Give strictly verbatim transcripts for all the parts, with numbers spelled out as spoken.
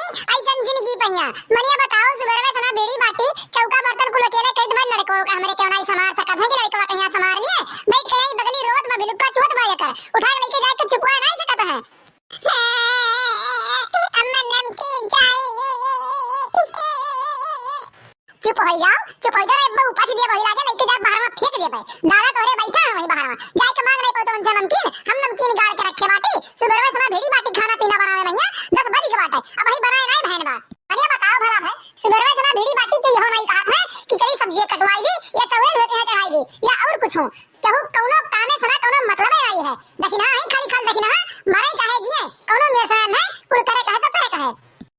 अइसन जिंदगी पइहाँ। मनिया बताओ, सुबेरवे से ना बीड़ी बाटी, चौका बर्तन कुल अकेले करत बा, लड़को का हमरे क्यों नाहीं संभार सकत है कि लड़को का कहिया संभार लिए? बैठ के यहीं बगली रोत बा, भिलुक्का चुअत बा एकर। उठा के लइके जाके चुपवा नाहीं सकत है। अम्मा नमकीन चाहिए। चुप होइ जाओ, चुप होइ जाओ रे अब्बा, ऊपर से दिया वही लागे, लइके जा बाहर में फेंक देबे। दादा तोहरे बैठा है वहीं बाहर में, जाए के मांग नहीं पड़तो उनसे नमकीन, हम नमकीन गाड़ के रखे बाटी। सुबेरवे से ना बीड़ी बाटी खाना पीना बनावे में हियाँ दस बज के बाटे, अब वही बनाए नहीं भैन बा। अरे बताओ भला भाई, सुबेरवे से ना बीड़ी बाटी के यहो नहीं कहत है कि चली सब्जी कटवाई दी या चौरे धोए के यहाँ चढ़ाई दी या और कुछ हो। केहू कौनो कामे से ना कौनो मतलबे नाहीं है। दखिनहा है खाली खाल दखिनहा, मरे चाहे जिए, कौनो मेर से ना है, कुल करे कहे तो करे कहे।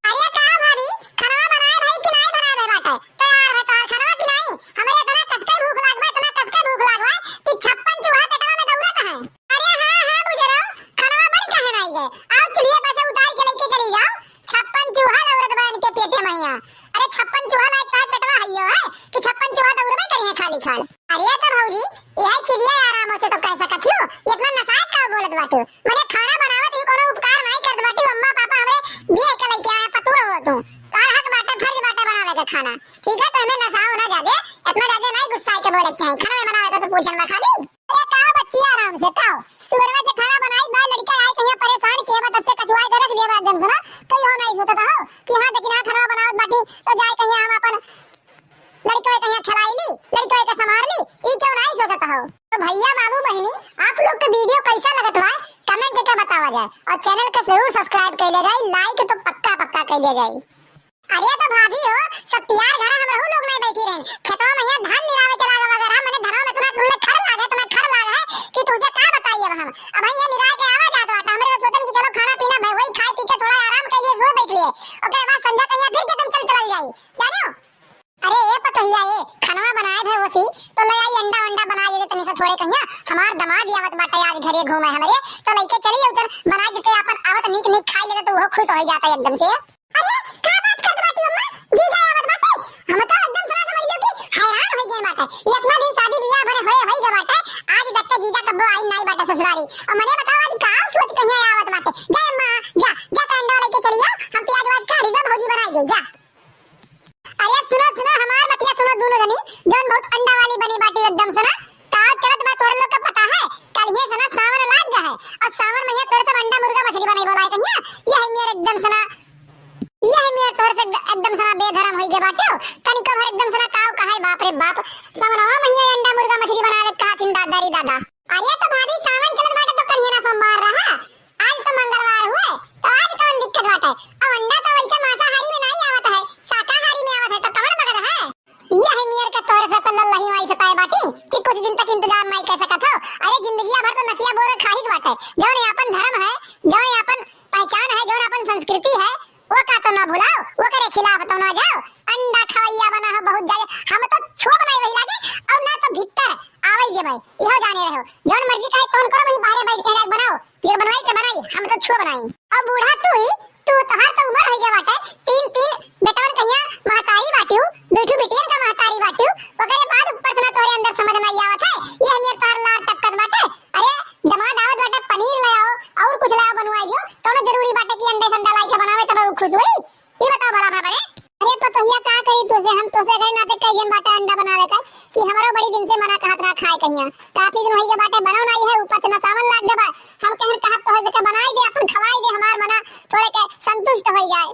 अरे का भाभी, खनवा बनाए भाई कि नाहीं बनाए बाटे? तैयार है तोहार खनवा कि नाहीं? हमरे इतना कसके भूख लाग बा, इतना कसके भूख लाग बा कि छप्पन चूहा पेटवा में दौड़त है। अरे हाँ, हाँ बुजरो, खनवा बन काहे नाहीं गए? आओ चुलिया पर से उतार के लइके चली जाओ। छप्पन चूहा दौड़त बा इनके पेटे में हियाँ। अरे छप्पन चूहा लायक तोहार पेटवा हइयो है कि छप्पन चूहा दौड़बे करी है खाली खाल। अरे तो भौजी, यह चिड़िया आराम से तो कह सकत हो, इतना नसायक का बोलत बाटू? मने खाना बनावत ही कोनो उपकार नाहीं करत बाटू, अम्मा पापा हमरे बियाह के लइके आए, पतुआ हो तू, तोहार हक बाटे, फर्ज बाटे बनावे के खाना, ठीक है? तो हमें नसाओ ना जादे, इतना जादे नाहीं गुस्सा के बोले के चाही, खाना में बनावे का तो पूछन में खाली। अरे का बच्ची आराम से, का सुबह से खाना बनाई बा, लड़का आए कहिया परेशान किए बा, तब से कचुआए के रख दिए बा एकदम से ना, कहीं हो नाहीं सोचत हो कि हाँ देखी ना खाना बनावत बाटी तो जाए कहिया हम अपन लड़कवे के यहाँ खिलाई ली, लड़कवे के संभार ली, ई क्यों नाहीं सोचत हो? तो भैया बाबू बहिनी, आप लोग के वीडियो कैसा लगत बा, कमेंट करके बतावा जाए और चैनल के जरूर सब्सक्राइब कर ले जाए, लाइक तो पक्का पक्का कर दिया जाए। अरे तो भाभी हो, सब तैयार घरा हम रहू लोग नाहीं बैठी रहेन, खेतवा में यहाँ धान निरावे चला गवा वगैरह, मने धनवा में इतना कुल्ले खर लागे, इतना खर लागे है कि तुमसे का बताई अब हम। अब यहाँ निराय के आवा जात बाटा, हमरे तो सोचन कि चलो खाना पीना भई होई, खाए पी के थोड़ा आराम कर लिए, सो बैठ लिए, ओकरे बाद संझा कहिया फिर के तुम चल चलल जाई, जानियो। अरे ए पतोहिया ए, खनवा बनाए भे ओसी, तो ले आई अंडा वंडा बना ले तनी सा थोड़े कहिया। हमार दमाद आवत बाटे आज घरे घूमे हमरे, तो लइके चली उधर बना देते अपन आवत नीक नीक खाई लेते तो वो खुश हो जाता एकदम से। अरे का बात करत बाटी अम्मा, जीजा आवत बाटे। हम तो एकदम से समझ लो कि हैरान हो गए बाटे। ये इतना दिन शादी ब्याह भरे होए होई गए बाटे, आज तक के जीजा कब्बो आई नाहीं बाटे ससुरारी। और मने बताओ आज का सोच कहिया आवत बाटे। जा अम्मा, जा, जा तो अंडा लेके चली आओ, हम प्याज व्याज काट दे भौजी बनाई दे, जा। अरे सुनो सुनो, हमार बतिया सुनो दोनों जनी, जौन बहुत अंडा वाली बनी बाटी एकदम से ना। का चलत बा तोहरे लोग का पता है? कल ही से ना सावन लाग गया है और सावन में ये तोरे सब अंडा मुर्गा मछली बनाई बोलाए कहिया। ये है मेरे एकदम से ना, ये है मेरे तोरे से एकदम से ना बेधरम होई गए बाटे। तनिको भर एकदम से ना काव कहाई, बाप रे बाप, सावनवा में ये अंडा मुर्गा मछली बनावे कहा थिन दादा रे दादा। अरे तो भाभी सावन चलत बाटे तो कल ही ना सोमवार रहा। आज तो मंगलवार हुए, तो आज कौन दिक्कत बाटे? अब अंडा तो वैसे मांसाहारी में नाहीं आवत है, शाकाहारी में आवत है, तो कौन बगल है? यह मेर के तोरे से पल्ला लही माई से पाए बाटी कि कुछ दिन तक इंतजार नाहीं कर सकत हो। अरे जिंदगिया भर तो नकिया बोर खाही के बाटे। जौन अपन धर्म है, जौन अपन पहचान है, जौन अपन संस्कृति है, वो का तो ना भुलाओ, वो करे खिलाफ तो ना जाओ। अंडा खवैया बना हो बहुत ज्यादा, हम तो छुआ बनाई वही लागे और ना तो भीतर आवे देवे। इहो जाने रहो, जौन मर्जी कहे तौन करो, वही बाहरे बैठ के हजाक बनाओ, जे बनवाई के बनाई, हम तो छुआ बनाई। अब बूढ़ा तू ही, तू तोहार तो उम्र हो गया बाटे, तीन तीन बेटवन कहिया महतारी बाटियो, बैठू बिटियन का महतारी बाटियो, ओकरे बाद ऊपर से ना तोरे अंदर समझ ना आवत है, ये हमियर तोहार लार टपकत बाटे। अरे दमाद आवत बाटे, पनीर ले आओ और कुछ ले आओ बनवाई दियो, कौनो जरूरी बाटे कि अंडे संडा लाई के बनावे तब वो खुश हुई? ई बताओ भला हमरा बरे। अरे पतोहिया का कही तुझे, हम तुझे घर नाते कई जन बाटे अंडा बनावे का कि हमरो बड़ी दिन से मना कहत रहा खाए कहिया, काफी दिन होई के बाटे बनाओ ना, ये है ऊपर से ना सावन लाग गबा। हम कहन कहत तो है के बनाई दे, अपन खवाई दे, हमार मना थोड़े के संतुष्ट हो जाए।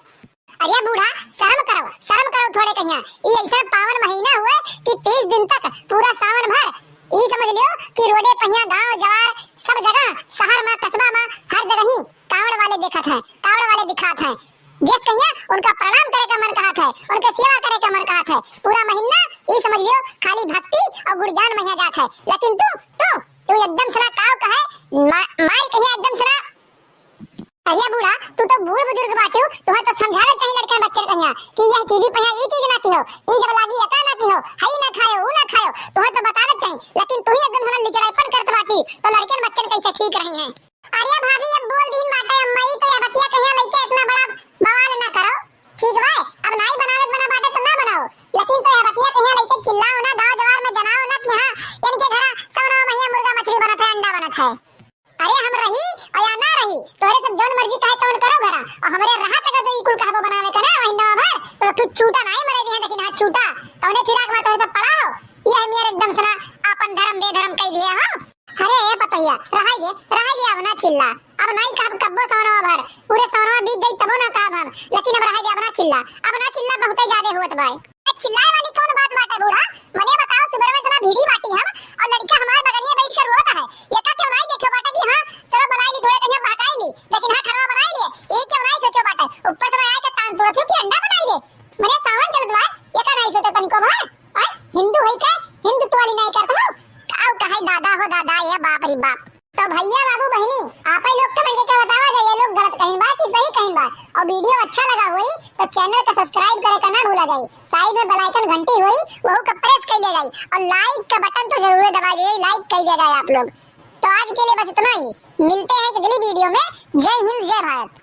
अरे बूढ़ा, शर्म करो, शर्म करो थोड़े कहिया। ई ऐसा पावन महीना हुए कि तीस दिन तक पूरा सावन भर ई समझ लियो कि रोडे पहिया गांव जवार सब जगह, शहर में, कस्बा में, हर जगह ही कावड़ वाले देखत हैं, कावड़ वाले दिखात हैं। देख कहिया उनका प्रणाम करे का मन कहत है, उनके सेवा करे का मन कहत है। पूरा महीना ई समझ लियो खाली भक्ति और गुणगान में यहाँ जात है। लेकिन तू, तू, तू एकदम सना काव कहे, मा-, मारी कहिया एकदम सना। अरे बूढ़ा, तू तो बूढ़ बुजुर्ग बाटे हो, तुम्हें तो समझावे चाहिए लड़के बच्चन कहिया कि यह चीज पहिया, ई चीज ना किहो, ई जब लागी एकरा ना किहो, हई ना खायो, ऊ ना खायो, तुम्हें तो बतावे चाहिए। लेकिन तू ही एकदम सना लिचड़ाईपन करत बाटी, तो लड़के बच्चन कैसे ठीक रही हैं? अरे भाभी, अब बोल दीन बाटे अम्मा, ई तो यह बतिया कहिया लइके इतना बड़ा बवाल ना करो, ठीक बा? अब नाई बनावे के मना बाटे तो ना बनाओ, लेकिन तो यह बतिया कहिया लइके चिल्लाओ ना, गांव जवार में जनाओ ना कि हाँ, इनके घरा सवनवा महिया मुर्गा मछली बनत है, अंडा बनत है। अरे हम रही और या ना रही, तोहरे सब जौन मर्जी कहे तौन करो घरा, और हमरे रहा तक जो ई कुल कहबो बनावे जाई तबो ना कहब हम, लेकिन अब रहे दे, अब ना चिल्ला, अब ना चिल्ला, बहुते ज्यादा होत बाय। ए, चिल्लाए वाली कौन बात बाटे बूढ़ा? मने बताओ, सुबह में इतना भीड़ी बाटी हम, और लड़का हमारे बगलिए बैठ कर रोत है। ये का क्यों नहीं देखो बाटे कि हाँ, चलो बनाई ली, थोड़े कहीं बहकाई ली, लेकिन हाँ, खाना बनाई लिए, ये क्यों नहीं सोचो बाटे? ऊपर से मैं आए के तान तुरत हूँ कि अंडा बनाई दे। मने सावन चलत बा, ये का नहीं सोचो तनिको बा? आय, हिंदू है के हिंदुत्व वाली नहीं करत हो? काऊ कहे दादा हो दादा, ये बाप रे बाप। तो भैया, बाबू, बहिनी, आप ही लोग comment करके बतावा जाए, ये लोग गलत कहीं बा कि सही कहीं बा। और video अच्छा लगा होई तो channel का subscribe करे का ना भूला जाए, side में bell icon घंटी होई, वहू का press कर लिया जाए, और like का button तो जरूर दबा दे, like कर दिया जाए आप लोग। तो आज के लिए बस इतना ही, मिलते हैं एक अगली video में। जय हिंद, जय भारत।